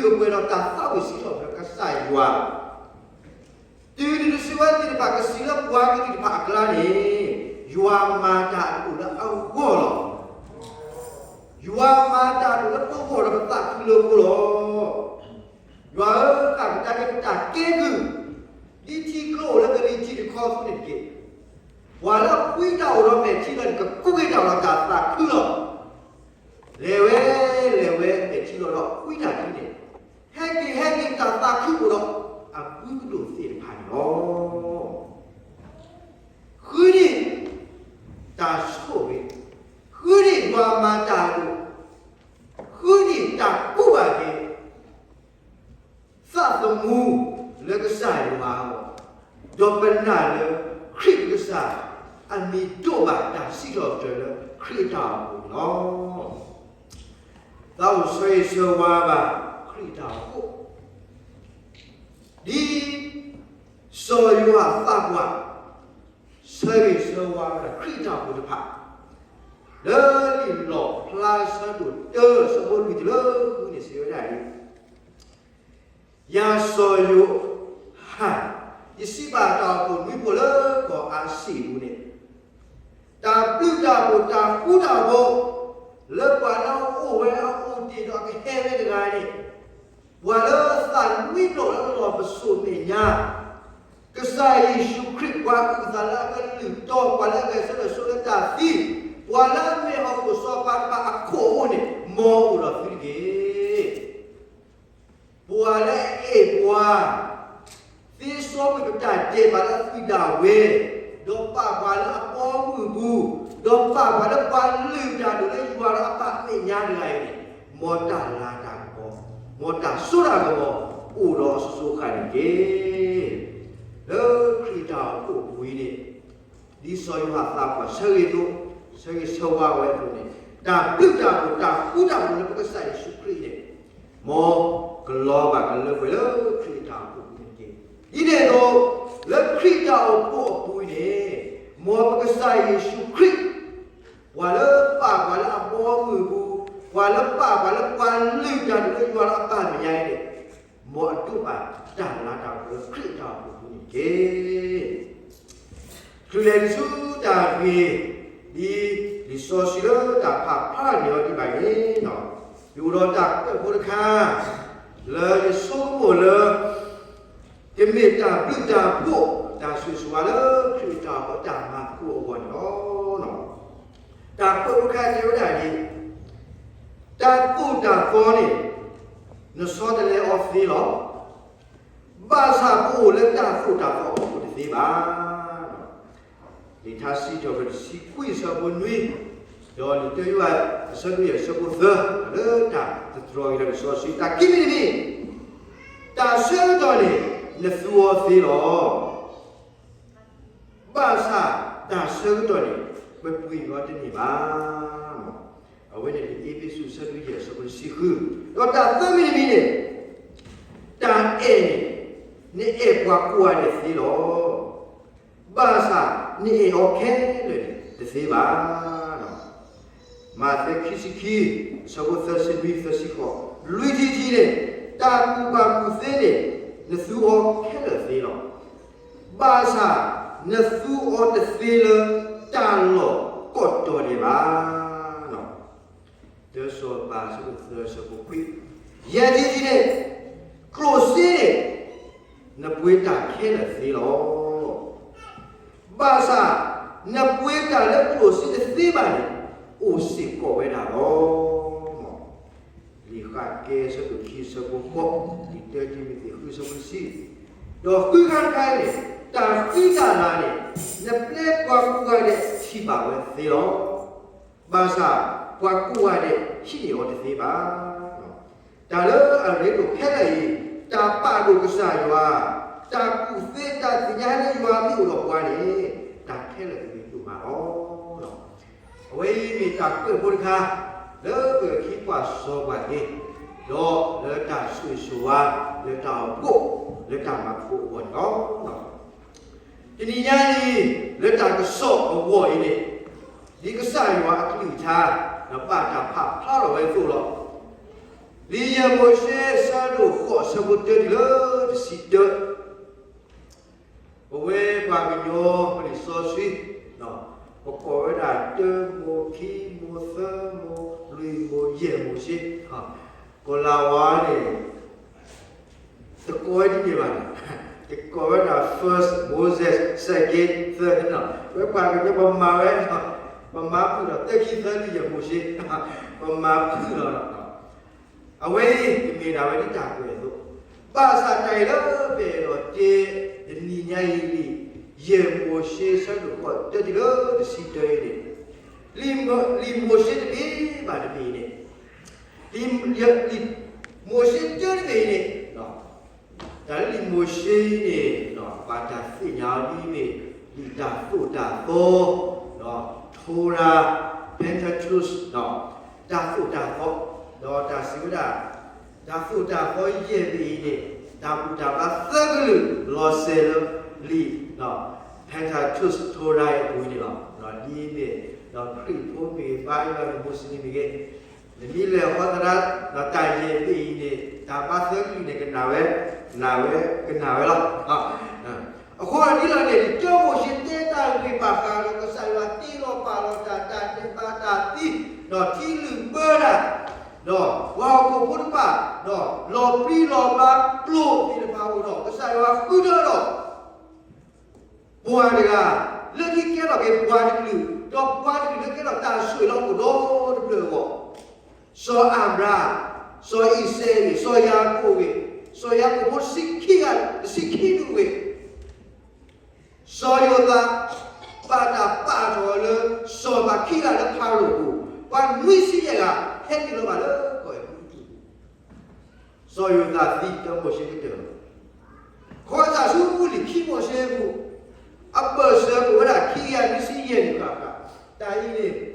ပှဲၤဒီးတၢ်သးဝံၣ်စံးထီၣ်ပတြၢၤကစၢ်ယွၤ, တုၤနုၤတစုဝဲသ့ၣ်တဖၣ်ကစံးလၢပှၤကလုာ်တဖၣ်အကျါန့ၣ်, ယွၤမၤတၢ်ဒိၣ်လၢအဂီၢ်လီၤ. ယွၤမၤတၢ်ဒိၣ်လၢပဂီၢ်ဒီးပသးခုလၢအဃိလီၤ. ယွၤဧၢ, ဃၣ်ကဒါက့ၤပတၢ်ကဲကုၢ်, ဒ်ထံကျိအိၣ်လၢကလံၤထံးတခီအသိးန့ၣ်တက့ၢ်. ပှၤလၢအဖှံတၢ်အိၣ်ဒီးမဲာ်ထံလီၤန့ၣ် ကကူးက့ၤတၢ်အိၣ်ဒီးတၢ်သးခုလီၤ. လဲၤဝဲ, လဲၤဝဲ, မဲာ်ထံလီၤဒီးဖှံတၢ်ဒ်န့ၣ်, ဟဲက့ၤဟဲက့ၤတၢ်သးခုအိၣ်ဒီးအဘုကဒိၣ်သ့ၣ်တဖၣ်န့ၣ်လီၤ. ဃုန့ၢ်တၢ်ဆိၣ်ဂ့ၤ, ဃုန့ၢ်ယွၤမၤတၢ်ဒိၣ်, ဃုန့ၢ်တၢ်ကူးဘၣ်က့ၤ သးသမူလၢကစၢ်ယွၤအဂီၢ်, ဒီးပနာ်လၢခရံာ်ပကစၢ် အမံၤဒိးဘၣ်တၢ်စံးထီၣ်ပတြၢၤလၢခရံာ်အတၢ်အိၣ်ဖှိၣ်န့ၣ်လီၤ. သးအိၣ်ဆၢဂ့ၤဆၢဝါဘၣ်ခရံာ်အတၢ်အိၣ်ဖှိၣ်, ဒ်စီၤယိၤဟၣ်သးပှၢ် ဆၢဂ့ၤဆၢဝါဝဲဒၣ်ခရံာ်အတၢ်အိၣ်ဖှိၣ်တဖၣ်, လၢလံာ်လီၣ်ဖျါဆၢဒိၣ်တၢ ဆၢဖိလွံၢ်တုၤလၢဃုန့ၣ် စံးဝဲဒၣ်အံၤ, ယၤစီၤယိၤဟၣ်, ယစံးဘၣ်တၢ်အိၣ်ဖှိၣ်နွံဖှိၣ်လၢကီၢ်အၤစံးအပူၤန့ၣ်, တၢ်ဘျုးတၢ်ဖှိၣ်တၢ်ဃူတၢ်ဖိး လၢပှၤလၢအအိၣ်ဝဲအအိၣ်တ့ၢ်ဒီးကဟဲဝဲတဂၤန့ၣ်, ပှၤလၢသးနွံဘျီၣ်လၢလီၢ်ပစိာ်မဲာ်ညါ, ကစၢ်ယ့ၣ်ၡူးခရံာ် ပှၤအုၣ်သးလၢအကလုၢ်တီ, ပှၤလၢအဂဲၤဆၢထၢၣ်ဆိလၢတၢ်သံ, ပှၤလၢအမ့ၢ်ဟီၣ်ခိၣ်စီၤပၤတဖၣ်အခိၣ်အအိၣ်န့ၣ် မ်အအိၣ်ဒီးသုတက့ၢ်. ပှၤလၢအအဲၣ်ပှၤ, သ့စီကွံာ်ပတၢ်ဒဲးဘးလၢအသွံၣ်ဒၣ်ဝဲ, ဒီးပာ်ပှၤလၢအဘီအမုၢ်အပူၤ, ဒီးပာ်ပှၤလၢပှၤလုၢ်တၢ်ဒိၣ်လၢယွၤဒီးအပၢ်အမဲာ်ညါတဂၤအံၤန့ၣ်, မ်တၢ်လၤတၢ်ကပီၤ, မ်တၢ်စိတၢ်ကမီၤ အိၣ်ဒီးအစိၤစိၤအဃၣ်န့ၣ်တက့ၢ်. လၢခရံာ်အတၢ်အိၣ်ဖှိၣ်အပူၤအံၤန့ၣ်, ဒ်စီၤယိၤဟၣ်သးပှၢ်ဆၢဂ့ၤအသိး, ဆၢဂ့ၤဆၢဝါဝဲအသိးန့ၣ်, တၢ်ဘျုးတၢ်ဖှိၣ်တၢ်ဃူတၢ်ဖိးလၢပကစၢ်ယ့ၣ်ၡူးခရံာ်န့ၣ်, မ်ကလီၤဘၣ်ကလၢပှဲၤလၢခရံာ်အတၢ်အိၣ်ဖှိၣ်အပူၤန့ၣ်တက့ၢ်. ဒ်န့ၣ်အသိး, လၢခရံာ်အတၢ်အိၣ်ဖှိၣ်အပူၤအံၤန့ၣ်, မ်ပကစၢ်ယ့ၣ်ၡူးခရံာ် ပှၤလၢပာ်ပှၤလၢအဘီအမုၢ်အပူၤ, ပှၤလၢပာ်ပှၤလၢပှၤလုၢ်တၢ်ဒိၣ်လၢယွၤဒီးအပၢ်အမဲာ်ညါအံၤန့ၣ်, မ်အဒိးဘၣ်တၢ်လၤတၢ်ကပီၤလၢခရံာ်အတၢ်အိၣ်ဖှိၣ်အပူၤန့ၣ်တက့ၢ်. ချုးလဲၤဆူတၢ်ဂ့ၢ်, ဒ်လံာ်စီဆှံလၢတၢ်ဖးဖျါန့ၢ်အီၤဒံးဘၣ်န့ၣ်, ယအိၣ်ဒီးတၢ်ကွဲးဖိတခါ, လၢယဆိကမိၣ်လၢ ကမ့ၢ်တၢ်ဘျုးတၢ်ဖှိၣ် တၢ်ဆိၣ်ဂ့ၤဆိၣ်ဝါလၢခရံာ်အတၢ်အိၣ်ဖှိၣ်တၢ်မၤသကိးအဂီၢ်န့ၣ်လီၤ. တၢ်ကွဲးဖိတခါတဲဝဲဒၣ်ဒ်အံၤ, တၢ်သိၣ်တၢ်သီန့ၣ် နဆီတလဲအီၤသ့လီၤ. ဘၣ်ဆၣ်ပအိၣ်လၢတၢ်သိၣ်တၢ်သီအဖီခိၣ်တသ့ဘၣ်. လံာ်စံးထီၣ်ပတြၢၤတဆံခွံအဆၢဖိနွံ, ဒီးလံာ်တၢယိၤဟၣ်အဆၢဒိၣ်ယဲၢ်အဆၢဖိသၢ, လၢတၢ်သတြီၤက့ၤလံာ်စီဆှံ, တၢ်ခံမံၤတမံၤ, တၢ်ဆၢကတီၢ်န့ၣ် နသူအီၤသ့လီၤ. ဘၣ်ဆၣ်တၢ်ဆၢကတီၢ်န့ၣ် ပပှ့ၤအီၤတန့ၢ်ဘၣ်. အဝဲန့ၣ်လံာ်အ့းဖ့းစူးအဆၢဒိၣ်ယဲၢ်အဆၢဖိတဆံဃု, ဒီးတၢ်သၢမံၤတမံၤန့ၣ်, တၢ်အဲၣ်န့ၣ် နအဲၣ်ပှၤကိးဂၤဒဲးသ့လီၤ. ဘၣ်ဆၣ်နအဲၣ်အီၤခဲလၢာ်န့ၣ်တသ့ဘၣ်. မးသဲခံဆံခံ, အဆၢဖိသၢဆံနွံ သၢဆံဃိး, လွံၢ်ထံၣ်တထံၣ်န့ၣ်, တၢ်ကူၣ်ဘၣ်ကူၣ်သ့န့ၣ် နသူအီၤခဲလၢာ်သ့လီၤ. ဘၣ်ဆၣ်နသူအီၤတသ့လၢတၢ်လီၢ်ကိးတီၤဒဲးဘၣ်. တၢစီၤပၤအဆၢဒိၣ်သၢ အဆၢဖိခွံ, ယဲၢ်ထံၣ်တထံၣ်န့ၣ်, ကျိၣ်စ့န့ၣ် နပှ့ၤတၢ်ခဲလၢာ်သ့လီၤ. ဘၣ်ဆၣ်နပှ့ၤတၢ်လၢကျိၣ်စ့တသ့ဘၣ်န့ၣ် အိၣ်စ့ၢ်ကီးဝဲဒၣ်လီၤ. လံာ်ဃးကဲအဆၢဒိၣ်ခံ အဆၢဖိဃိး, လံာ်တၢတံၤမသ့းဃု အဆၢဖိတဆံ, ဒီးဃုခါတခါအံၤန့ၣ်, တၢ်ဃံတၢ်လၤန့ၣ် နပျဲပှၤကိးဂၤဒဲးထံၣ်ဘၣ်ဝဲသ့လီၤ. ဘၣ်ဆၣ်ပှၤကိးဂၤဒဲးဟံးန့ၢ်အီၤတသ့ဘၣ်. တၢ်လၢအရ့ဒိၣ်ခဲလၢာ်အံၤ, တၢ်ပာ်ဒိၣ်ကစၢ်ယွၤ, တၢ်ကူၣ်သ့တၢ်သ့ၣ်ညါလၢယွၤမ့ၢ်အိၣ်ဒီးပှၤန့ၣ်, တၢ်ခဲလၢာ်ကမ့ၢ်ဒိၣ်မးလီၤ. အဝဲအံၤမ့ၢ်တၢ်ကွဲးဖိတခါ, လၢပကခံကွၢ်စီၤပှၤသ့, ဒီးလၢတၢ်ဆိၣ်ဂ့ၤဆိၣ်ဝါ, လၢတၢ်အိၣ်ဖှိၣ်, လၢတၢ်မၤသကိးအဂီၢ်န့ၣ်လီၤ. တနံၤညါအံၤ, လၢတၢ်ကစီၣ်အဂီၢ်အံၤန့ၣ်, ဒ်ကစၢ်ယွၤအကလုၢ်ကထါ, ဒီးဘၣ်တၢ်ဖးဖျါထီၣ်ဝဲအသိးလီၤ. လံာ်ယဲၢ်မိၤၡ့ အဆၢဒိၣ်ဃိး အဆၢဖိတၢတုၤလၢတဆံတၢ, ပဝဲပှၤကညီလံာ်စီဆှံ, ပကိးဝဲဒၣ် တၢမိၤ ခံမိၤ သၢမိၤ လွံၢ်မိၤ ယဲၢ်မိၤၡ့, ကီၤလၤဝါန့ၣ် တကိးဝဲဒ်န့ၣ်ဘၣ်, တကိးဝဲဒၣ် first Moses, second, third န့ၣ်လီၤ. ဝဲပှၤကညီ ပမၤဝဲ, ပမၤဖုၣ်ဒီး တၢ ခံ သၢ လွံၢ် ယဲၢ်မိၤၡ့, ပမၤဖုၣ်လီၤဒီး အဝဲအံၤ တမ့ၢ်ဒၣ်ဝဲဒ်တၢ်ကွဲးအသိး, ဘၣ်ဆၣ်တၢ်အံၤလၢပအဲၣ်ဒိးတဲတနံၤညါအံၤလံ, ယဲၢ်မိၤၡ့ အဆၢဒိၣ်ဃိး တၢတုၤလၢတဆံတၢအံၤန့ၣ်, လံာ်မိၤၡ့တဘ့ၣ်ဘၣ်တဘ့ၣ်အံၤန့ၣ်, လံာ်မိၤၡ့တဘ့ၣ်အံၤန့ၣ်, တၢ်လၢလံာ်မိၤၡ့န့ၣ် ဘၣ်တၢ်သ့ၣ်ညါအီၤဒ်အမ့ၢ် လံာ်တၢ်သိၣ်တၢ်သီ, Torah, Pentateuch, တၢ်သိၣ်တၢ်သီ, ဒီးတၢ်စံးဝဲဒၣ် တၢ်သိၣ်တၢ်သီယဲၢ်ဘ့ၣ်အံၤန့ၣ် တၢ်ဘူၣ်တၢ်ဘါသၢကလုာ်လီၤစဲၤလၢလံာ် Pentateuch, Torah အပူၤန့ၣ်လီၤ. ဒ်အမ့ၢ် ခရံာ်ဖိမ့ၢ်ဂ့ၤ, ဘါယွၤမ့ၢ်ဂ့ၤ, မူးစလ့ၣ်မ့ၢ်ဂ့ၤ, နမ့ၢ်လဲၤဃီသရၣ် တၢ်ယဲၢ်ဘ့ၣ်အံၤန့ၣ် တၢ်ဘါသၢကလုာ်န့ၣ် ကနၣ်ဝဲ, နၢ်ဝဲ, ကနၣ်ဝဲလီၤ. အဃိဒ်လဲၣ်န့ၣ် တၢမိၤၡ့တဲတၢ်ဂ့ၢ်ဘၣ်ဃးဒီး ကစၢ်ယွၤတ့လီၤပာ်လီၤတၢ်, တၢ်ဒဲးဘးတၢ်သံ, ဒီးထံလုာ်ဘၢတၢ်, ဒီးပှၤဟီၣ်ခိၣ်ဖိတဖၣ်, ဒီးလီၤပြံလီၤဘါကျိာ်သ့ၣ်တဖၣ်အအိၣ်ဒီး ကစၢ်ယွၤဃုထၢဒီး ပှၤတဂၤ လၢခံကဲထီၣ်က့ၤပှၤတကလုာ်, ဒီးပှၤတကလုာ်လၢကဲထီၣ်တၢ်ဆိၣ်ဂ့ၤလၢဟီၣ်ခိၣ်ဒီတဖျၢၣ်အဂီၢ်, စီၤအၤဘြၤဟၣ်, စီၤအံၤစဲးဂ့ၤ, စီၤယၤကိာ်ဂ့ၤ, စီၤယၤကိာ်ဖိတဆံခံဂၤ, တဆံခံဒူၣ်ဂ့ၤ, စီၤယိၤသး ဘၣ်တၢ်ပာ်ထီၣ်လၢ စီၤပၤခံဂၤလၢဖၤရိၤအပူၤ, ပှၤနွံဆံယဲၢ်ဂၤ ဟဲနုာ်လီၤဘၣ်လၢကီၢ်အဲၤကူပတူး, စီၤယိၤသးသံ တၢမိၤၡ့ကတၢၢ်လီၤ. ခီစၢ်ဆူလံာ်ခံမိၤၡ့အပူၤ, အဘၢၣ်စၢၤကအိၣ်ဝဲဒၣ်ခံကယၤနွံဆံယဲၢ်နံၣ်ဘၣ်ဃး, တၢ်အံၤန့ၣ်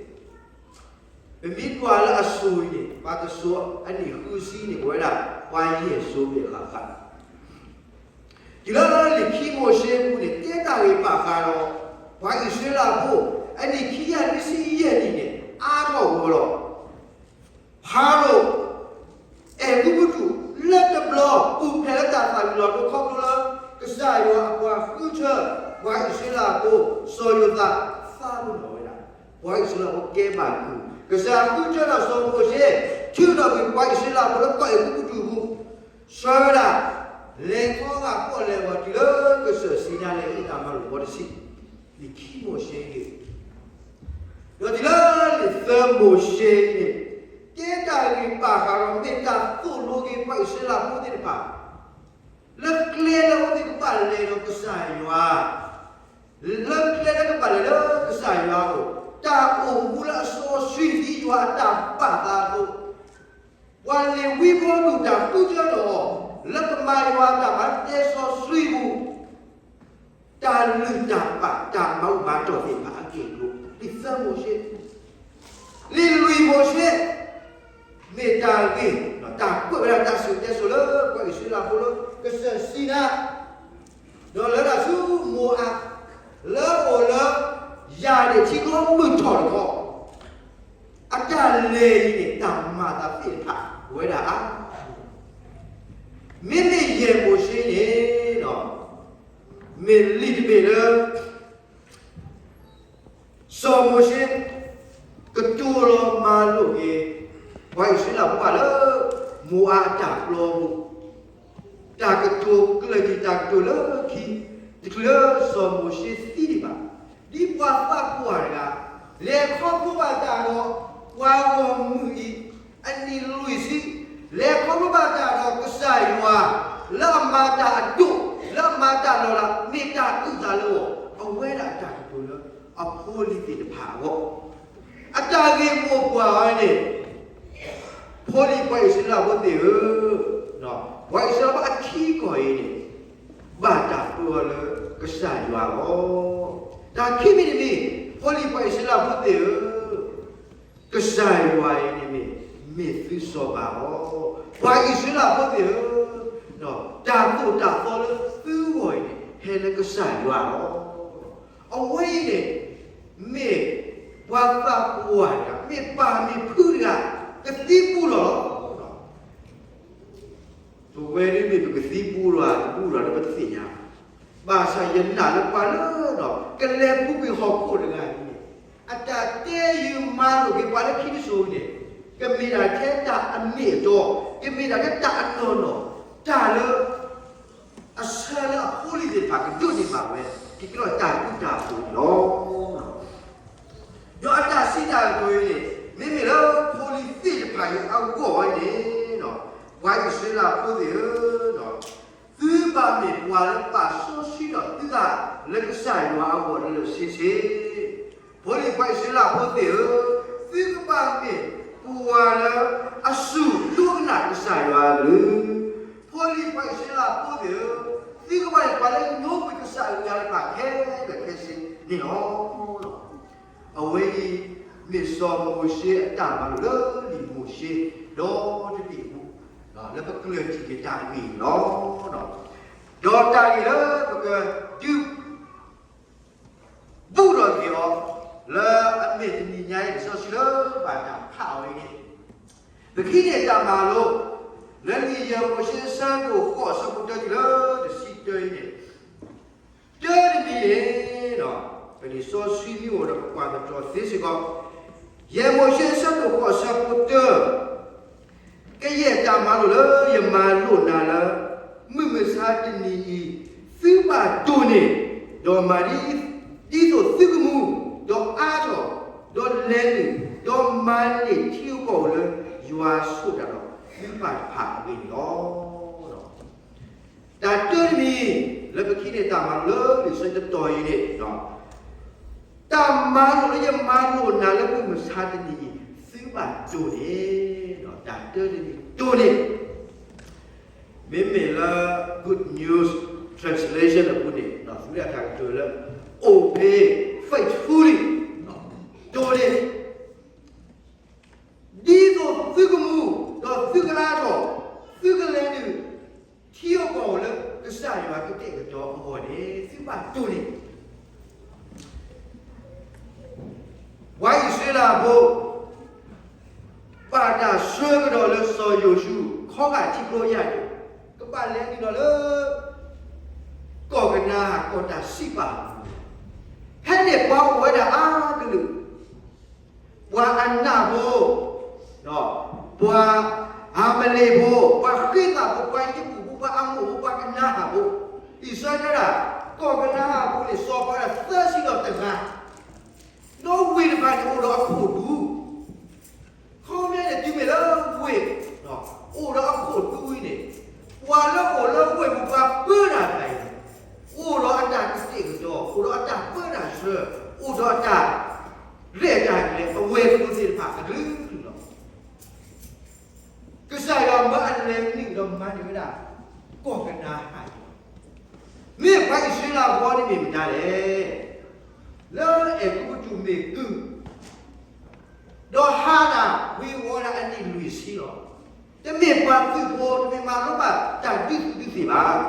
ပမ့ၢ်ကွၢ်လၢအစိၤအံၤန့ၣ် ပှၤတစိၤအနံၣ်ဃုဆံန့ၣ် ပဝဲဒၣ်ပှၤယဲၢ်စိၤဘၣ်ဃးဃး, တုၤလၢလံာ်ခံမိၤၡ့အပူၤန့ၣ် တဲတၢ်ဂ့ၢ်ဘၣ်ဃးဒီး ပှၤအံၣ်စရ့လးဖိ အနံၣ်ခံကယၤနွံဆံယဲၢ်နံၣ်န့ၣ် အါထီၣ်ဝဲလီၤ. ဖၤရိၤ အဲၤကူပတူး လၢတဘျီ ပူၤဖျဲးလၢတၢ်သၣ်ဝံၤလီၤဒိ ခီဖျိလၢ ကစၢ်ယွၤအပှၤဃုထၢ ပှၤအံၣ်စရ့လးဖိ စီၤယိၤသး သးပ့ၤနီၣ်ဝဲဒၣ် ပှၤအံၣ်စရ့လးဖိကဲဘၣ်အပူၤ, ကစၢ်ဃုထၢဒီးစီၤမိၤၡ့ ထုးထီၣ်ကွံာ်ပှၤအံၣ်စရ့လးဖိလၢကီၢ်အဲၤကူပတူးပူၤ, ဆှၢဝဲဒၣ် လဲၤခီဂာ်ပီၣ်လဲၣ်ဂီၤတုၤလၢကစၢၢ်စံနါလၢဟ့ၣ်တၢ်မၤလိာ်ဘီတဆံ, လံာ်ခံမိၤၡ့န့ၣ် ဒီးတုၤလၢလံာ်သၢမိၤၡ့န့ၣ် ကဲတၢ်ဂ့ၢ်ဘၣ်ဃးဒီးမ့ၢ်တၢ်သိၣ်လိက့ၤပှၤအံၣ်စရ့လးဖိသ့ၣ်တဖၣ် လၢကျဲလၢအဝဲသ့ၣ်ကဘၣ်လဲၤဒီးကစၢ်ယွၤ, လၢကျဲလၢကဘၣ်လဲၤလၢကစၢ်ယွၤအအိၣ်, တၢ်အိၣ်မူလၢအစီဆှံဒ်ယွၤအတၢ်ဘၣ်သးအသိး, ပှၤလ့ၤဝံဖိဒူၣ်တၢ်ဃုထၢဒီးအီၤ လၢကမၤယွၤအတၢ်မၤ တဲစီဆှံပူၤ တၢ်လုၢ်တၢ်ပာ်တၢ်မၤဘူၣ်မၤတီၢ်သ့ၣ်တဖၣ်အက့ၢ်အကျိၤ, လံာ်သၢမိၤၡ့, လံာ်လွံၢ်မိၤၡ့, မ့ၢ်တၢ်ဂ့ၢ် တၢ်ကွဲးဝဲဒၣ်တၢ်စံၣ်တဲစိၤလၢပှၤအံၣ်စရ့လးဖိလၢကစၢၢ်စံနါ, ဒီးလၢတၢ်ဆူမိၤအး, လၢအအိၣ်လၢ ယၤဒ့ၣ်ထံကျိမုၢ်ထီၣ်တခီ, အတၢ်လဲၤအံၤန့ၣ် တၢ်မၤသးသ့ၣ်တဖၣ်ဝဲဒၣ်အါ မ့မ့ၢ်ယဲၢ်မိၤၡ့န့ၣ်ဒီး မ့ၢ်လံာ်တဘ့ၣ်လၢ စီၤမိၤၡ့ ကတိၤလီၤမၤလိာ်က့ၤ ပှၤအံၣ်စရ့လးဖိဘၣ်လၢ မိၤအးအတၢ်ပျီပူၤ, တၢ်ကတိၤကျၢၢ်က့ၤတၢ်ကတိၤလၢခံ, တချုးလၢစီၤမိၤၡ့သံဒံးဘၣ်, ဒ်ပှၤသးပှၢ်တဂၤ လဲၤခီဖျိဘၣ်တၢ်ဒီး ပှၤဂီၢ်မုၢ်အံၤ အနံၣ်လွံၢ်ဆံ, လဲၤခီဖျိဘၣ်တၢ်ဒီးကစၢ်ယွၤ, လၢအမၤတၢ်အဒိၣ်, လၢအမၤတၢ်လီၤလး, မ့ၢ်တၢ်အုၣ်သးလၢအဂီၢ်, အဝဲဒၣ်အတၢ်ကတိၤလၢအဖိအလံၤသ့ၣ်တဖၣ်အဂီၢ်, အတၢ်ဂ့ၢ်မိၢ်ပှၢ်ဝဲန့ၣ် ဖိလံၤပှၤအံၣ်စရ့လးဖိသ့ၣ်ဧၢ, ပှၤအံၣ်စရ့လးဖိအထံကီၢ်အံၤန့ၣ် ဘၣ်တၢ်ပၢအီၤလၢကစၢ်ယွၤလီၤ. တၢ်ခံမံၤတမံၤ, ဖိလံၤပှၤအံၣ်စရ့လးဖိသ့ၣ်ဧၢ, ကစၢ်ယွၤအံၤန့ၣ်မ့ၢ် မ့ၢ်သုစီၤပၤလီၤ. ပှၤအံၣ်စရ့လးဖိသ့ၣ်ဧၢ, တၢ်သိၣ်တၢ်သီလၢသုဂီၢ်အံၤန့ၣ် ဟဲလၢကစၢ်ယွၤလီၤ. အဝဲအံၤန့ၣ် မ့ၢ်ပှၤသးပှၢ်တဂၤ, မ့ၢ်ပၢ်မ့ၢ်ဖုတဂၤ ကသံပူၤလီၤလီၤ. ပဝဲဒၣ်မ့ၢ်ပကသံဘူးဒီးတဘူးဒီးလၢပတသ့ၣ်ညါ, ဘၣ်ဆၣ်ယနာ်လၢပှၤလၢ ကလဲၤပူၤကွံာ်ဟီၣ်ခိၣ်တဂၤအံၤန့ၣ်, အတၢ်တဲယုာ်မၤလိာ်က့ၤပှၤလၢခံတစိၤအံၤန့ၣ်, ကမ့ၢ်ဒၣ်ထဲတၢ်အမ့ၢ်အတီ, ကမ့ၢ်ဒၣ်ထဲတၢ်အနီၢ်နီၢ်, တၢ်လၢ အဆၢလၢအဖိလံၤသ့ၣ်တဖၣ်ကဒိးန့ၢ်ဘၣ်ဝဲ, ကကဲထီၣ်တၢ်ဒုၣ်တၢ်ဖိန့ၣ်လီၤ. ဒီးအတၢ်စံးတၢ်ကတိၤအံၤန့ၣ်, မ့မ့ၢ်လၢဖိလံၤသ့ၣ်တဖၣ်အံၤအဂီၢ်ဝဲန့ၣ်, ပှၤအံၣ်စရ့လးဖိသ့ၣ်ဧၢ, သုဘၣ်မ့ၢ်ပှၤလၢဘၣ်စီဆှံဒီးသုသးလၢကစၢ်ယွၤအဂီၢ်လၢလၢဆ့ဆ့ ဖိလံၤပှၤအံၣ်စရ့လးဖိသ့ၣ်ဧၢ, သုကဘၣ်မ့ၢ်ပှၤလၢအစူၢ်ဒိကနၣ်ကစၢ်ယွၤအကလုၢ်, ဖိလံၤပှၤအံၣ်စရ့လးဖိသ့ၣ်ဧၢ, သုကဘၣ်မ့ၢ်ပှၤလၢညိကွံာ်ကစၢ်အကလုၢ်လၢခဲလၢာ်ခဲဆ့န့ၣ်လီၤ. အဝဲအံၤ မ့ၢ်စီၤမိၤၡ့အတၢ်မၤလိာ်လၢလံာ်မိၤၡ့ ဒီတဘ့ၣ်အပူၤ, လၢပကျၢၢ်ထံၣ်က့ၤတၢ်ဂ့ၢ်န့ၣ်လီၤ. ဒီးတၢ်ဂ့ၢ်လၢပကဒုး ဘူးထီၣ်က့ၤအီၤ လၢအမ့ၢ်တနံၤညါအံၤ လံာ်စီဆှံလၢဘၣ်တၢ်ဖးအီၤအံၤန့ၣ်, ပကဟံးန့ၢ်တၢ်မၤလိ လၢလံာ်ယဲၢ်မိၤၡ့အဆၢဒိၣ်ဃိးအဆၢဖိတၢတုၤလၢတဆံတၢအံၤန့ၣ်, တၢတမံၤန့ၣ်, ပလံာ်စီဆှံမ့ၢ်အိၣ်ဒီးပကွၢ်သတြီၤသ့စ့ၢ်ကီး, ယဲၢ်မိၤၡ့အဆၢဒိၣ်ဃိးအဆၢဖိတၢ ကယဲၢ်တၢ်မၤလိာ်လၢယမၤလိာ်နၤလၢ မုၢ်မဆါတနံၤအံၤ, သုဘၣ်ဒိးန့ၢ်, ဒီးမၤဒ်, ဒ်သိးသုကမူ, ဒီးအါထီၣ်, ဒီးလဲၤနုာ်, ဒီးမၤန့ၢ်ထံဧိၤကီၢ်ဧိၤလၢယွၤဆိၣ်တၢ်ဒီးသုပၢ်တဖၣ်အဂ့ၢ်န့ၣ်လီၤ. တၢ်တၢတမံၤ လၢပကဟံးန့ၢ်တၢ်မၤလိလၢလံာ်စီဆှံတတီၤအံၤန့ၣ်, တၢ်မၤလိာ်လၢယမၤလိာ်နၤလၢမုၢ်မဆါတနံၤအံၤ, သုဘၣ်ဒိးန့ၢ်, တၢ်တၢတမံၤဒိးန့ၢ်, မ့မ့ၢ်လၢ Good News Translation အပူၤန့ၣ် သုတၢ်ကတိၤလၢ obey faithfully, ဒိးန့ၢ် ဒ်သိးသုကမူ, ဒီးသုကအါထီၣ်, သုကလဲၤနုာ်, ထံဧိၤကီၢ်ဧိၤလၢကစၢ်ယွၤကတဲာ်ကတီၤအဂီၢ်န့ၣ် သုဘၣ်ဒိးန့ၢ်. ပှၤအံၣ်စရ့လးဖိ ဘၣ်တၢ်ဆှၢကဒီးလၢစီၤယိၤၡူ ခီဂာ်ထံကျိယၢ်န့ၣ်, ကဘၣ်လဲၤနုာ်ဒီးလၢ ကီၢ်ကနၤအၣ် ကီၢ်တၢ်စံးပာ်, ဖဲန့ၣ်ပှၤအိၣ်ဝဲဒၣ်အါကလုာ် ပှၤအနးဖိ, ပှၤအၤမလ့းဖိ, ပှၤဃ့သးဖိ, ပှၤယဘူၣ်ဖိ, ပှၤအမိၣ်ဖိ, ပှၤကနၤအၣ်ဖိ, အံၣ်စရ့လး, ကီၢ်ကနၤအၣ်အပူၤန့ၣ် စီၤပၤဒၣ်သၢဆံဒီးတဂၤ, ဒီးဝ့ၢ်တဖၣ်န့ၣ်အိၣ်ဒီးအခိၣ်ဒူ ခီမ့ၢ်န့ၣ်တုၤမ့ၢ်လၢဝ့ၢ် အိၣ်ဒီးအခိၣ်ဒူအံၤန့ၣ်, ပှၤလၢအိၣ်လၢဝ့ၢ်ပူၤပှၤပၢတၢ်တဖၣ်အံၤန့ၣ်, အိၣ်ဒီးအတၢ်ကတဲာ်ကတီၤ, အိၣ်ဒီးအတၢ်ပၢတၢ်ဆှၢ, အိၣ်ဒီးအတၢ် ရဲၣ်တၢ်ကျဲၤ အဝဲၤကျိၤသ့ၣ်တဖၣ်အကလုာ်ကလုာ်လီၤ. ကစၢ်ယွၤမၢအလဲၤနုာ်ဒီးမၤန့ၢ်ဝဲဒၣ် ကီၢ်ကနၤအၣ်အံၤ, မ့ၢ်ပှၤအံၣ်စရ့လးဖိန့ၣ်မ့ၢ်မတၤလဲၣ်. လၢအဲၤကူပတူးမ့ၢ်ကုၢ် ဒီးဟးဒၣ်ဝ့ၤဝီၤဒၣ်အနံၣ်လွံၢ်ဆံလီၤ. တမ့ၢ်ပှၤသုးဖိ, တမ့ၢ်မၤလိဘၣ်တၢ်ဒုးသုးဒုးသ့ၣ်ဘၣ်.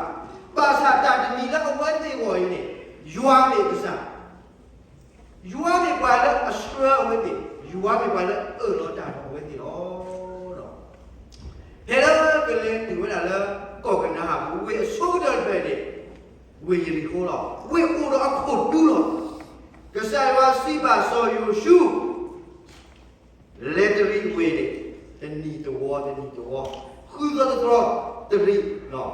ဘၣ်ဆၣ်တၢ်တမံၤလၢအဝဲသ့ၣ်အဂီၢ်အံၤန့ၣ်, ယွၤမ့ၢ်ကစၢ်, ယွၤမ့ၢ်ပှၤလၢအဆှၢအဝဲသ့ၣ်, ယွၤမ့ၢ်ပှၤလၢအအၢၣ်လီၤတၢ်ဒီးအဝဲသ့ၣ်လီၤ. ဖဲလၢကလဲၤနုာ်ဝဲဒၣ်လၢ ကီၢ်ကနၤအၣ်အပူၤ ဝ့ၢ်အဆိကတၢၢ်တဖျၢၣ်န့ၣ် ဝ့ၢ်ယရံၣ်ဃိလီၤ. ဝ့ၢ်အိၣ်ဒီးအခိၣ်ဒူလီၤ. ကစၢ်ယွၤစံးဘၣ်စီၤယိၤၡူ လဲၤတရံးဝ့ၢ်န့ၣ် တနံၤတဝီ တနံၤတဝီ, ဃုသီတတြီတရံး, နွံ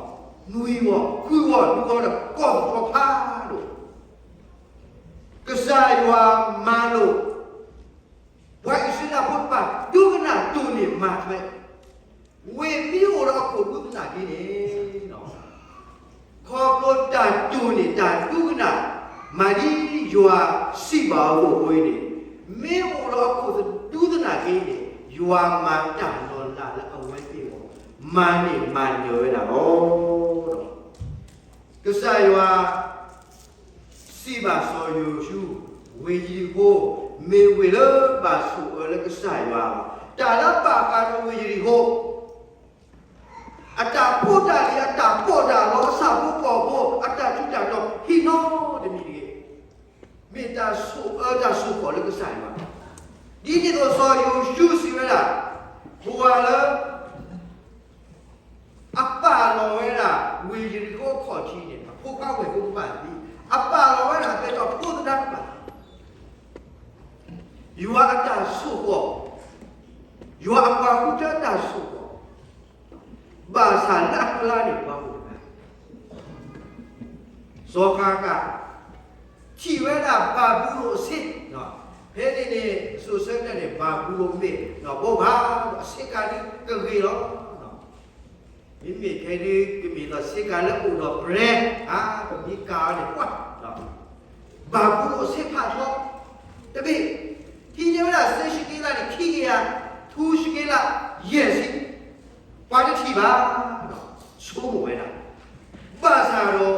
ဝီ, ဃုဝီ, နွံဝီဒီး ကီၢ်သတြီၤဖးဒိၣ်, ကစၢ်ယွၤမၤလိာ် ပှၤအံၣ်စရ့လးဖိတဖၣ် ဒိကနၣ်တိၢ်န့ၢ်မၤထွဲ, ဝ့ၢ်မ့ၢ်အိၣ်ဒီးအခိၣ်ဒူသနာ်က့န့ၣ် ခီဖျိတၢ်တိၢ်န့ၢ်တၢ်ဒိကနၣ် မၤဒ်ယွၤစံးဘၣ်အီၤအသိးအဃိန့ၣ်, မ့ၢ်အိၣ်ဒီးအခိၣ်ဒူသနာ်က့န့ၣ် ယွၤမၤတၢ်လီၤလးလၢအဝဲသ့ၣ်အဂီၢ် မၤန့ၢ်မၤနၢၤဝဲဒၣ်လီၤ. ကစၢ်ယွၤ စံးဘၣ်စီၤယိၤၡူ, ဝ့ၢ်ယရံၣ်ဃိ မ့ၢ်ဝ့ၢ်လၢဘၣ်ဆိၣ်အၢလၢကစၢ်ယွၤလီၤ. တၢ်လၢဘၣ်ဃးဒီးဝ့ၢ်ယရံၣ်ဃိ အတၢ်ဖိတၢ်လံၤ အတၢ်ပီးတၢ်လီ အဆၣ်ဖိကီၢ်ဖိ အတၢ်ထူးတၢ်တီၤ ဟံးနီတမံၤတဂ့ၤ, မ့ၢ်တၢ်ဆိၣ်အၢတၢ်ဆိၣ်ဃီၣ်လၢကစၢ်ယွၤ, ဒ်န့ၣ်အသိးစီၤယိၤၡူစံးဝဲဒၣ်, ပှၤလၢ အပာ် ဖိခွါဝဲၢ်ဖိကဘၣ်သံ, အပာ်လီၤဝဲဒၣ်အပဲတြီဖိသဒါတဖၣ်, ယွၤအတၢ်ဆိၣ်ဃီ, ယွၤအပှၤဃုထၢတၢ်ဆိၣ်ဃီ, ဘၣ်ဆၣ်လၢအကျါန့ၣ်ပှၤအိၣ်တဂၤ စီၤဃၤကး ထံၣ်ဝဲဒၣ်ဘၤဘူလိၣ်အဆ့, ဖဲန့ၣ်န့ၣ် စိၤဆၢကတီၢ်န့ၣ် ဘၤဘူလိၣ်မ့ၢ်ဘိးဘၣ်ဒီးအဆ့ကၤဒုကဂ့ၤလီၤ. မ့မ့ၢ်ဖဲဒုကမ့ၢ်ဒီးဆ့ကၤလၢအိၣ်ဒီးပြဲ, ပမ့ၢ်ကၤအီၤန့ၣ် ပှၤ ဘၤဘူလိၣ်အဆ့ဖးထီ တဘ့ၣ်, ဟံးန့ၢ်ဝဲဒၣ်စ့ၢ်ၡက့လးန့ၣ် ခံကယၤ ထူစ့ၢ်က့လးယဲၢ်ဆံ, ပှၤတထံၣ်ဘၣ်, ဆိကမိၣ်ဝဲဒၣ်, ဘၣ်ဆၣ်ဒီး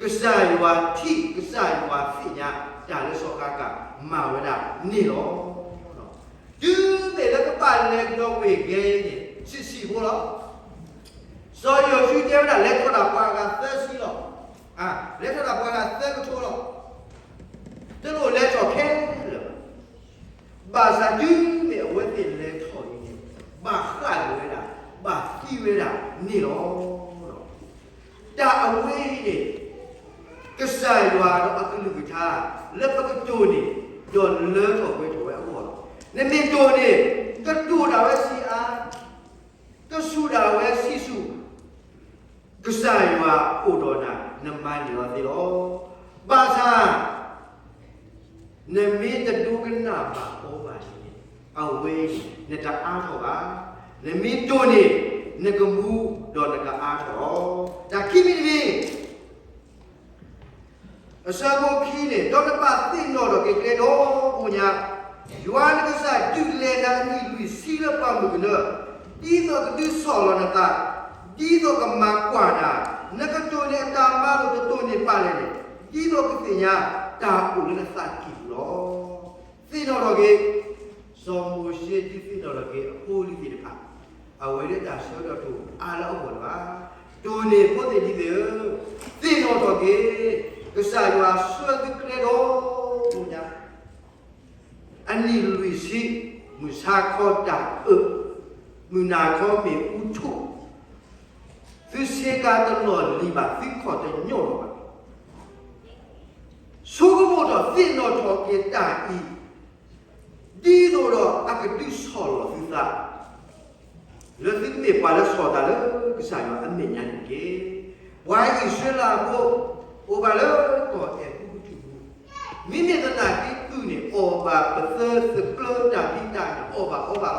ကစၢ်ယွၤထံၣ် ကစၢ်ယွၤသ့ၣ်ညါ တၢ်လၢစီၤဃၤကးမၤဝဲဒၣ်န့ၣ်လီၤ. တုၤမ့ၢ်လၢကဘၣ်လဲၤကဒီးဝ့ၢ်ဂဲၤအံၤန့ၣ် ဆံးဆံးဖိလီၤ. စီၤယိၤၡူတဲဝဲဒၣ် လဲၤထီၣ်ဒၣ်ပှၤဂၤသၢဆံလီၤ. လဲၤထီၣ်ဒၣ်ပှၤဂၤသၢကထိလီၤ. တလိၣ်လဲၤထီၣ်ခဲလၢာ်ဘၣ်. ဘၣ်ဆၣ်တုၤမ့ၢ်အဝဲသ့ၣ်လဲၤထီၣ်အံၤန့ၣ် ဘၣ်ဃၣ်လိာ်ဝဲဒၣ် ဘၣ်သံဝဲဒၣ်န့ၣ်လီၤ. တၢ်အဝဲအံၤန့ၣ် ကစၢ်ယွၤဒီးအကလုၢ်ကထါ လၢပကတိၢ်န့ၢ် ဒီးလၢထီၣ်ပှဲၤထီၣ်ဝဲအဂီၢ်လီၤ. နမ့ၢ်တိၢ်န့ၢ် ကတိၢ်ဒၣ်ဝဲဆံးအါ, ကဆူၣ်ဒၣ်ဝဲဆံးဆူၣ်, ကစၢ်ယွၤအိၣ်ဒီးနၤ နမၤန့ၢ်အီၤသ့လီၤ. ဘၣ်ဆၣ် နမ့ၢ်တဒိကနၣ်ဘၣ်အီၤဘၣ်န့ၣ် အဝဲအံၤ နတအါထီၣ်ဘၣ်. နမ့ၢ်တိၢ်န့ၢ် နကမူဒီးနကအါထီၣ်လီၤ. တၢ်ခံမံၤတမံၤ အဆၢဖိခံန့ၣ် ဒီးနဘၣ်သ့ၣ်နီၣ်ထီၣ်က့ၤကျဲ ဒီဘိညါ, ယွၤနကစၢ်ဒုးလဲၤနၤအနံၣ်လွံၢ်ဆံလၢပှၢ်မုၢ်ကနၢ, ဒ်သိးကဒုးဆီၣ်လီၤနသး, ဒ်သိးကမၤကွၢ်နၤ, နကတိၢ်န့ၢ်အတၢ်မၤလိာ်တတိၢ်န့ၢ်ပာ်လဲၣ်န့ၣ်, ဒ်သိးကသ့ၣ်ညါတၢ်အိၣ်လၢနသးကံၢ်ပူၤလီၤ. သ့ၣ်နီၣ်ထီၣ်က့ၤ, စီၤမိၤၡ့ဒုးသ့ၣ်နီၣ်ထီၣ်က့ၤအဖိအလံၤသ့ၣ်တဖၣ်, အဝဲဒၣ်တၢ်ဆၢကတီၢ်တအိၣ်အါလၢအဂီၢ်လၢၤဘၣ်. တိၢ်န့ၢ်ဖိသ့ၣ်လံၤသ့ၣ်ဧၢ, သ့ၣ်နီၣ်ထီၣ်က့ၤ, ကစၢ်ယွၤဆှၢသုကျဲဒီဘိညါ အနံၣ်လွံၢ်ဆံ, မုၢ်ဆါခီတၢ်အၢ, မုၢ်နၤခီမ့ၣ်အူထူၣ်, သုဆ့ကၤတလီၢ်လံၤဘၣ်, သုခီၣ်တညီလီၤဘၣ်. ဆိကမိၣ်ထီၣ်သ့ၣ်နီၣ်ထီၣ်က့ၤတၢ်အံၤ, ဒ်သိးဒီးအကဒုးဆီၣ်လီၤသုသး လၢသုကမ့ၢ်ပှၤလၢဆီၣ်သးလၢကစၢ်ယွၤအမဲာ်ညါန့ၣ်တက့ၢ်. ပှၤအံၣ်စရ့လးဖိ အိၣ်ဘၣ်လၢကီၢ်အဲၤကူပတူးပူၤ, မ့မ့ၢ်သနာ်က့ကုၢ်န့ၣ် အီၣ်ဘၣ်ပသၢသကျၢတၢ်ဖံးတၢ်ညၣ် အီၣ်ဘၣ်အီဘၣ်လီၤ.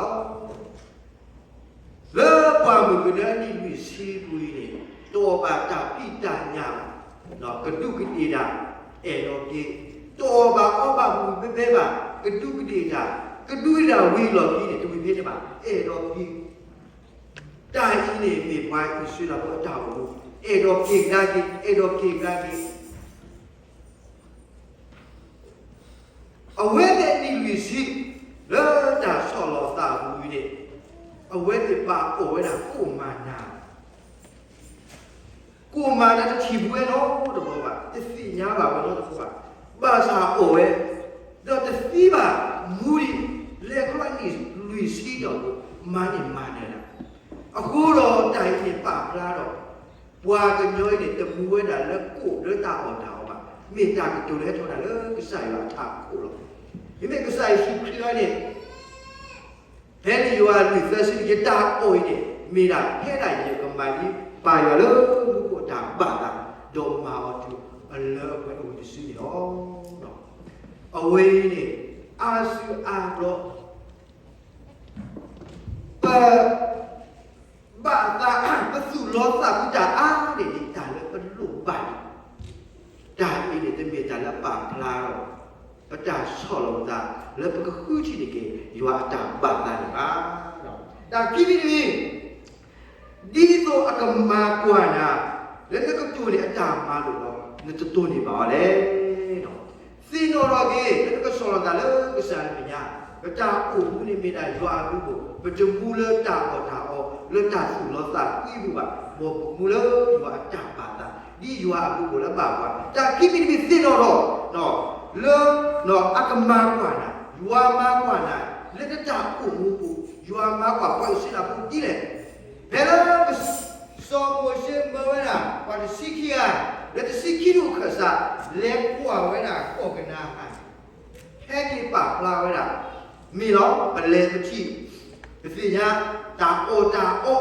လၢပှၢ်မုၢ်ကနၢအနံၣ်လွံၢ်ဆံပူၤအံၤန့ၣ် တအီၣ်ဘၣ်တၢ်ဖံးတၢ်ညၣ်ဘၣ်, ကဒူးကဒ့ၣ်တၢ် အဲၣ်ဒိးက့ၤ, တအီၣ်ဘၣ်အီဘၣ်ဝံၣ်ဝံၣ်ဘဲဘဲဘၣ်, ကဒူးကဒ့ၣ်တၢ်, ကဒူးကဒ့ၣ်တၢ်ဝံၤအလီၢ်ခံန့ၣ် တဝံၤဖဲန့ၣ်ဘၣ်, အဲၣ်ဒိးက့ၤ တၢ်အံၤန့ၣ်မ့ၢ်ပှၤအံၣ်စရ့လးဖိအတၢ်အိၣ်မူ, အဲၣ်ဒိးက့ၤကဒါက့ၤ, အဲၣ်ဒိးက့ၤကဒါက့ၤ. အဝဲသ့ၣ်အနံၣ်လွံၢ်ဆံ လၢတၢ်ဆီၣ်လီၤသးအပူၤအံၤန့ၣ်, အဝဲသ့ၣ်ဘၣ်အီၣ်ဝဲဒၣ်ကိၣ်မၤနၤ ကိၣ်မၤနၤတထံၣ်ဘူးဝဲနီတဘျီဘၣ်, တသ့ၣ်ညါဘၣ်ဝဲနီတဘျီဘၣ်, ဘၣ်ဆၣ်အီၣ်ဝဲ, ဒီးတသံဘၣ်, မူဒံး, လဲၤခီအနံၣ်လွံၢ်ဆံဒီး မၤန့ၢ်မၤနၢၤနၤ, အဃိဒီးတၢ်အံၤန့ၣ်ပာ်ဖျါဒီး ပှၤကညီအံၤန့ၣ် တမူဝဲဒၣ်လၢကိၣ်လၢတၢ်အီၣ်တၢ်အီဘၣ်, မ့ၢ်တၢ်ကတိၤလၢဟဲထီၣ်ဒၣ်လၢကစၢ်ယွၤအထးခိၣ်လီၤ. မ့မ့ၢ်ကစၢ်ယ့ၣ်ၡူးခရံာ်အံၤန့ၣ် ဖဲန့ၣ်ယိၤဟၣ်လွံၢ်သၢဆံ ယတၢ်အီၣ်အံၤန့ၣ် မ့ၢ်ဒၣ်ဖဲဒၣ်ယကမၤဒ်ပၢ်ယွၤလၢမူခိၣ်အတၢ်ဘၣ်သး, ဒီးမၤအီၤတုၤအလၢအပှဲၤအိၣ်တစုန့ၣ်လီၤ. အဝဲအံၤန့ၣ် အါစုအါဘျီ ပ ဘၣ်သး ပသူၣ်လီသးကွံတၢ်အါန့ၢ်ဒံးတၢ်လၢပလိၣ်ဘၣ်န့ၣ်, တၢ်အံၤန့ၣ် တမ့ၢ်တၢ်လၢပာ်ဖျါဒီး ပတၢ်ဆီၣ်လီၤပသး လၢပကဃုထံၣ်န့ၢ်က့ၤ ယွၤအတၢ်ဘၣ်သးန့ၣ်ဘၣ်. တၢ်ခံမံၤတမံၤ ဒ်သိးအကမၤကွၢ်နၤ လၢနကတိၢ်န့ၢ်အတၢ်မၤလိာ်ဒီး နတတိၢ်န့ၢ်ဘၣ်အီၤလဲၣ်. သ့ၣ်နီၣ်ထီၣ်က့ၤ လၢနကဆီၣ်လီၤသးလၢကစၢ်အမဲာ်ညါ, ပတၢ်အိၣ်မူန့ၣ်မ့ၢ်ဒၣ်ယွၤအဘျုးအဖှိၣ်, ပတမူလၢတၢ်အီၣ်တၢ်အီ လၢတၢ်သူၣ်လီသးကွံအပူၤဘၣ်, မ်ပမူလၢယွၤအတၢ်ဘၣ်သး, ဒ်ယွၤအဘျုးအဖှိၣ်လၢအဘၣ်ပှၤ, တၢ်ခံမံၤတမံၤသ့ၣ်နီၣ်ထီၣ် လၢ အကမၤကွၢ်နၤ, ယွၤမၤကွၢ်နၤ, လၢနတၢ်အိၣ်မူပူၤ, ယွၤမၤကွၢ်ပှၤအံၣ်စရ့လးဖိဒ်လဲၣ်. ဖဲလၢ စီၤမိၤၡ့မၢဝဲဒၣ် ပှၤတဆံခံဂၤ လၢတဆံခံနံၣ်အိၣ်ခၢၣ်စး လဲၤကွၢ်ဝဲဒၣ်ကီၢ်ကနၤအၣ်, ဟဲက့ၤပာ်ဖျါဝဲဒၣ်, မ့ၢ်လီၤ ပလဲၤပထံၣ်, ပသ့ၣ်ညါ တၢ်အီၣ်တၢ်အီ,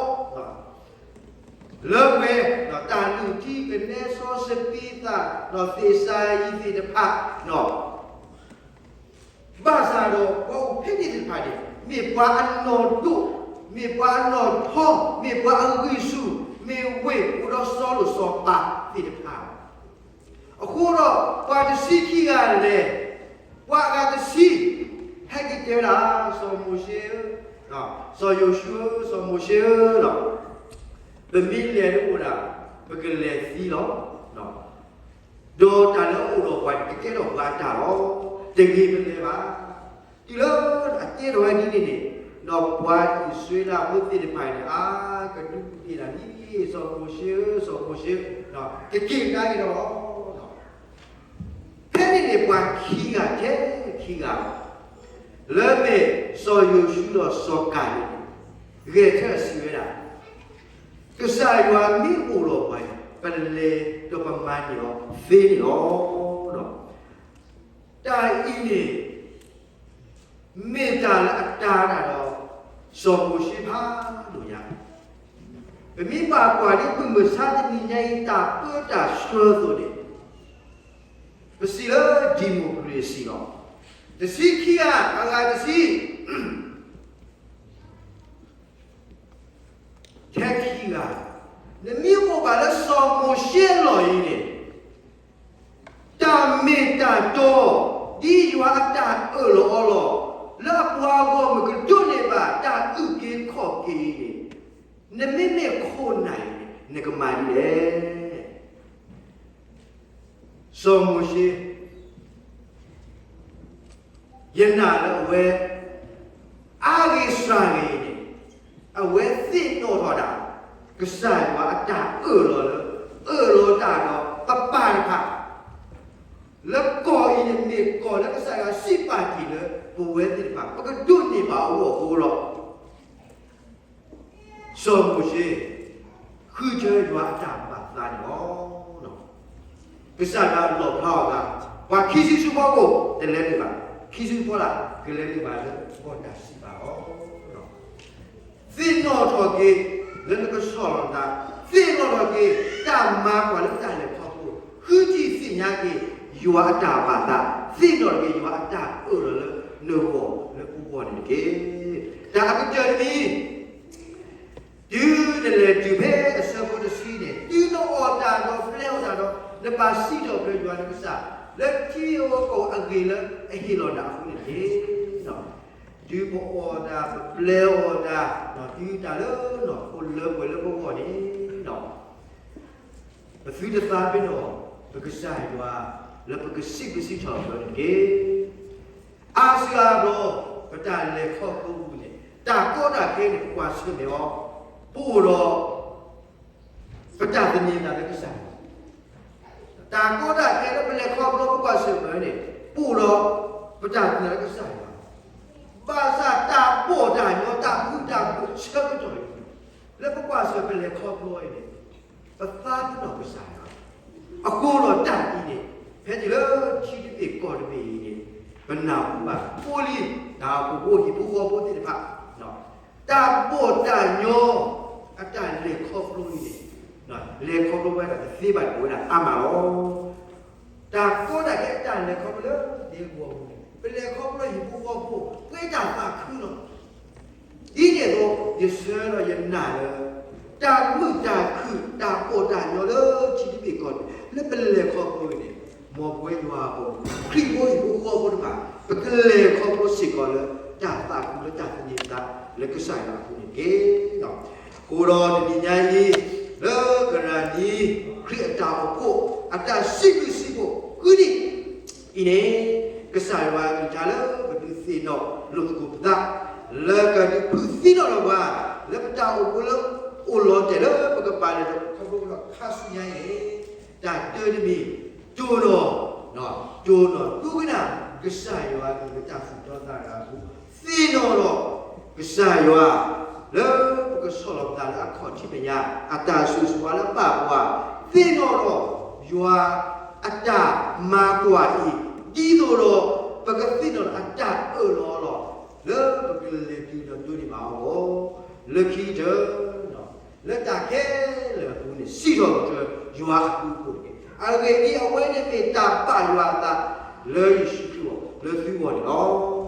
လၢပှဲၤ, တၢ်လုၢ်ထံကနဲစီစပံးသၣ်, ဒီးသ့ၣ်စၤယံးသ့ၣ်တဖၣ်, ဘၣ်ဆၣ်ဒီးပှၤအိၣ်ဖဲန့ၣ်သ့ၣ်တဖၣ်န့ၣ် မ့ၢ်ပှၤအနီၢ်ဒိၣ်, မ့ၢ်ပှၤအနီၢ်ထီ, မ့ၢ်ပှၤအဂံၢ်ဆူၣ်, မ့ၢ်ဝ့ၢ်အိၣ်ဒီးစီၤလိၣ်စီၤပၤသ့ၣ်တဖၣ်. အဃိဒီးပှၤတဆံခံဂၤလဲၤ, ပှၤအဂၤတဆံ ဟဲက့ၤတဲဝဲဒၣ်, စီၤမိၤၡ့ဧၢ, စီၤယိၤၡူဧၢ, စီၤမိၤၡ့ဧၢ, ပမ့ၢ်လဲၤတအိၣ်ဒၣ် ပကလဲၤသံလီၤ. ဒီးတၢ်လၢအအိၣ်ဒီးပှၤန့ၣ် ကကဲထီၣ်ပှၤအတၢ်လီၤ. တဂ့ၤပလဲၤဘၣ်. တုၤလၢအတဲထီၣ်ဝဲဒ်န့ၣ်န့ၣ်, ဒီးပှၤအံၣ်စရ့လးဖိသ့ၣ်တဖၣ်န့ၣ် အါကဒုကဒ့ၣ်ဒၣ်န့ၣ်, စီၤမိၤၡ့ဧၢ, စီၤမိၤၡ့ဧၢ, ကက့ၤကဒါက့ၤဒီးလီၤ. ဖဲန့ၣ်န့ၣ် ပှၤခံဂၤထဲခံဂၤလီၤ. လၢမ့ၢ်စီၤယိၤၡူဒီးစီၤကၤလ့းန့ၣ် ဂဲၤထၢၣ်စံးဝဲဒၣ်, ကစၢ်ယွၤမ့ၢ်အိၣ်ဒီးပှၤန့ၣ် ပလဲၤဒီးပမၤန့ၢ်အီၤသ့န့ၣ်လီၤ. တၢ်အံၤန့ၣ် မ့ၢ်တၢ်လၢအတၤတၢ်ဒီး စီၤမိၤၡ့ဖးဒိၣ်ညါ, ပမ့ၢ်ဘၣ်ကွၢ်ဒ်မုၢ်မဆါတနံၤညါအံၤ တၢ်ပၢတၢ်ဆှၢအသိးန့ၣ်, ပစံးလၢ democracy လီၤ. တဆံခံဂၤ အဂၤတဆံ ထဲခံဂၤ, နမ့ၢ်အိၣ်ဘၣ်လၢစီၤမိၤၡ့အလီၢ်အံၤန့ၣ်, တၢ်မ့ၢ်တၢ်တီ ဒ်ယွၤအတၢ်အၢၣ်လီၤအီလီၤ လၢအပှၤဂီၢ်မုၢ်ကဒိးန့ၢ်ဘၣ်တၢ်အုၣ်က့ၤခီၣ်က့ၤအံၤန့ၣ်, နမ့မ့ၢ်ခိၣ်နၢ်အံၤန့ၣ် နကမၤဒ်လဲၣ်. စီၤမိၤၡ့ ယနာ်လၢအဝဲ အါဂ့ၤစှၤဂ့ၤန့ၣ်, အဝဲသ့ၣ်နီၣ်ထီၣ်ဒၣ် ကစၢ်ယွၤအတၢ်အၢၣ်လီၤလၢ အၢၣ်လီၤတၢ်ဒီးပပၢ်တဖၣ်, လၢကီၢ်အံၤန့ၣ် မ့ၢ်ကီၢ်လၢကစၢ်ယွၤစံးပာ်တ့ၢ်လၢ ပဝဲသ့ၣ်တဖၣ် ပကဒိးန့ၢ်ဘၣ်အဂီၢ်အဃိလီၤ. စီၤမိၤၡ့ ဃုထၢယွၤအတၢ်ဘၣ်သးန့ၣ်လီၤ. ကစၢ်ယွၤလီၣ်ဖျါအီၤအသး, ပှၤခံဆံဆူဖီခိၣ် တလဲၤနုာ်ဘၣ်, ခံဆံဆူဖီလာ် ကလဲၤနုာ်ဘၣ်လၢကီၢ်တၢ်စံးပာ်လီၤ. သ့ၣ်နီၣ်ထီၣ်က့ၤ လၢနကဆီၣ်လီၤနသး, သ့ၣ်နီၣ်ထီၣ်က့ၤ တၢ်မၤကွၢ်လၢတၢ်လဲၤခီဖျိ, ဃုထံၣ်သ့ၣ်ညါက့ၤ ယွၤအတၢ်ဘၣ်သး, သ့ၣ်နီၣ်ထီၣ်က့ၤယွၤအတၢ်အၢၣ်လီၤလၢနဂီၢ်လၢပဂီၢ်န့ၣ်တက့ၢ်. တၢ်အကတၢၢ်တမံၤ တုၤနလဲၤတုၤဖဲအဆၢဖိတဆံန့ၣ်, တုၤနအီၣ်တၢ်ဒီးပျဲအီၣ်တၢ်ဒီး နဘၣ်စံးထီၣ်ပတြၢၤယွၤနကစၢ် လၢထံဧိၤကီၢ်ဧိၤအဂ့ၢ်လၢအဟ့ၣ်လီၤနၤအဃိန့ၣ်တက့ၢ်. တုၤပအီၣ်တၢ် ပပျဲအီၣ်တၢ်, တုၤတၢ်လၢနီၢ်ခိလၢပှဲၤလၢပဂီၢ်န့ၣ်ဒီး ပသုတသးပ့ၤနီၣ် ပကစၢ်ယွၤ လၢပကစံးဘျုးစံးထီၣ်ပတြၢၤန့ၣ်တက့ၢ်. အါစုအါဘျီ ပတၢ်လဲၤခီဖျိပူၤန့ၣ် တၢ်ကီတၢ်ခဲန့ၣ် ပကွၢ်ဆၢၣ်မဲာ်အီၤ, ပအိၣ်ဒီး ပတၢ်သန့ၤသးလၢကစၢ်ယွၤ, တၢ်ကီတၢ်ခဲလၢပလဲၤခီဖျိပကွၢ်ဆၢၣ်မဲာ်န့ၣ် ပအိၣ်ဒီးပတၢ်သန့ၤသးလၢကစၢ်ယွၤ, ဘၣ်ဆၣ်တၢ်ဘီၣ်တၢ်ညီ တၢ်ဃူတၢ်ဖိးဆၢကတီၢ်အံၤန့ၣ် လၢပကွၢ်ဆၢၣ်မဲာ်ပလဲၤခီဖျိအံၤန့ၣ် ပသးပ့ၤနီၣ်ကစၢ်ယွၤ. အဃိဒီးတၢ်အံၤန့ၣ် ဖဲတုၤလၢထံတဘ့ၣ်ကီၢ်တဘ့ၣ်အံၤန့ၣ် ပနၢ်ဟူဘၣ်အိၣ်လံ တၢ်အိၣ်ဖှိၣ်ဖိဟံၣ်ဖိဃီဖိသ့ၣ်တဖၣ် တၢ်ဘီၣ်တၢ်ညီ အတၢ်လဲၤခီဖျိအံၤန့ၣ် လဲၤခီဖျိဝဲဒၣ်တသ့ဘၣ်ဒံးဝဲဒၣ်အါမးလီၤ. တၢ်ကီတၢ်ခဲအတၢ်လဲၤခီဖျိလၢဒဲကဝီၤပူၤန့ၣ် ပလဲၤခီဖျိဟံၣ်ဖိဃီဖိ ပှဲၤတၢ်သးခုလီၤ. ဒ်န့ၣ်အသိး ယဆၢဒီးယနာ်လၢ တၢ်မုာ်တၢ်ခုၣ် တၢ်ဘီၣ်တၢ်ညီလၢထံတဘ့ၣ်ကီၢ်တဘ့ၣ် လၢပလဲၤခီဖျိအံၤန့ၣ် မ်ပဝဲယွၤအဖိ ခရံာ်ဖိဟံၣ်ဖိဃီဖိတဖၣ် ပကလဲၤခီဖျိစ့ၢ်ကီးလၢ တၢ်သးခုလၢတၢ်သန့ၤသးလၢကစၢ်ယွၤအပူၤန့ၣ်တက့ၢ်. အဃိဒီးတနံၤညါအံၤ လၢကရၤနံ ခရံာ်အတၢ်အိၣ်ဖှိၣ် အတၢ်စံးဘျုးစံးဖှိၣ်ဃုနံၣ် အံၤန့ၣ် ကစၢ်ယွၤအကလုၢ်ကထါလၢပဒုးသ့ၣ်နီၣ်လိာ်သကိးပသး လၢကဒုးဖုးသ့ၣ်နီၣ်ထီၣ်ပှၤ လၢပတၢ်အိၣ်မူလၢအိၣ်လီၤတဲာ်လၢပကပာ်လဲၤခီဖျိဒီးခါဆူညါအံၤန့ၣ် တၢ်တၢတမံၤ တိၢ်နီၣ် တိၢ်နီၣ်ဒိကနၣ် ကစၢ်ယွၤအကလုၢ်လၢတၢ်သူၣ်တီသးအပူၤ သ့ၣ်နီၣ်ထီၣ် ကစၢ်ယွၤ လၢပကဆီၣ်လီၤပသးလၢအခီၣ်ထံးမဲာ်ညါ အတၢ်ဆိၣ်ဂ့ၤဆိၣ်ဝါလၢပာ်ပှၤ သ့ၣ်နီၣ်ထီၣ် ယွၤအတၢ်မၤကွၢ်အံၤ ဒ်သိးဒီး ပကသ့ၣ်နီၣ်အတၢ်အၢၣ်လီၤအီလီၤ လၢပကလဲၤတုၤဒီးဒိးန့ၢ်ဘၣ်အီၤအဂီၢ်, လၢခံကတၢၢ် လၢတၢ်ခဲလၢာ်အပူၤန့ၣ် စံးထီၣ်ပတြၢၤယွၤအဘျုးအဖှိၣ်တက့ၢ်. အဂ့ၢ်ဒ်အံၤ, အဝဲန့ၣ်မ့ၢ်တၢ်ဘၣ်ယွၤအသး လၢယ့ၣ်ၡူးခရံာ်အဂီၢ် လၢသုဂီၢ်န့ၣ်လီၤ.